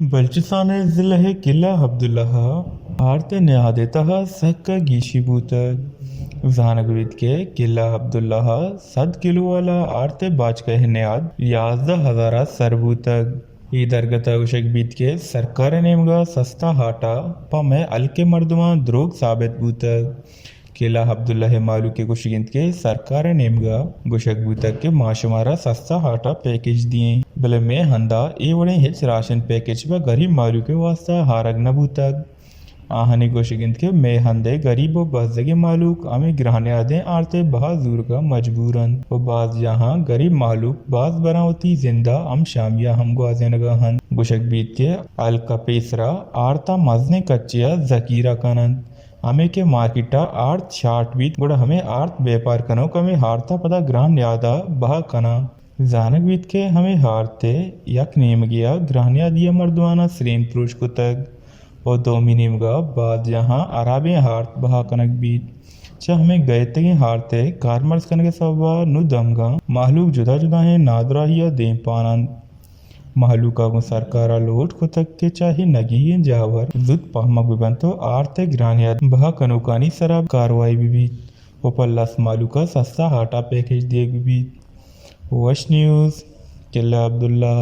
بلوچستان ءِ ضلع قلعہ عبداللہ ءَ آرت ءِ نیاد ءِ تہا سک ءَ گیشی بوتگ۔ زانگ بیت کہ قلعہ عبداللہ ءَ صد کلو والا آرت ءِ باچکہ ءِ نیاد یازدہ ہزار ءَ سر بوتگ۔ اے درگت ءَ گوشگ بیت کہ سرکار ءِ نیمگ ءَ سستا ہاٹ ءَ پہ مئے ہلک ءِ مردماں دروگ ثابت بوتگ۔ قلعہ عبداللہ ءِ مہلوک ءِ گوشگ انت کہ سرکار ءِ نیمگ ءَ گوشگ بوتگ کہ ما شمارا سستا ہاٹ ءِ پیکج دئیں، بلے مئے ہند ءَ اے وڑیں ہچ راشن پیکج پہ گریب مہلوک ءِ واستہ آرگ نہ بوتگ۔ آہانی گوشگ انت کہ مئے ہند ءِ گریب ءُ بزگیں مہلوک ہمے گرانیادیں آرت ءِ بہا زورگ ءَ مجبور انت ءُ باز جاہاں گریب مہلوک باز براں وتی زند ءَ ہم شامی ءَ ہم گوازینگ ءَ انت۔ گوشگ بیت کہ ہلک ءَ پیسرا آرت ءَ مزنیں کچے ءَ ذخیرہ کن انت، ہمے کہ مارکیٹ ءَ آرت شارٹ بیت، گڑا ہمے آرت بیپار کنوک ہمے آرت ءَ پدا گران نیاد ءَ بہا کناں۔ زانگ بیت کہ ہمے آرت ءِ یک نیمگے ءَ گرانیادی ءَ مردماناں سرین پروش کتگ ءُ دومی نیمگ ءَ باز جاہاں ہرابیں آرت بہا کنگ بیت۔ چہ ہمے گئیتگیں آرت ءِ کارمرز کنگ ءِ سبب ءَ نوں دمگاں مہلوک جدا جدائیں نادراہی ءَ دیمپان انت۔ مہلوک ءَ گوں سرکار ءَ لوٹ کتگ کہ چہ اے نگیگیں جاور زوت پہمگ بہ بنت ءُ آرت ءِ گرانیاد بہا کنوکانی سرا کاروائی بہ بیت ءُ پہ لس مہلوک ءَ سستا ہاٹ ءِ پیکج دیگ بہ بیت۔ وش نیوز، قلعہ عبداللہ۔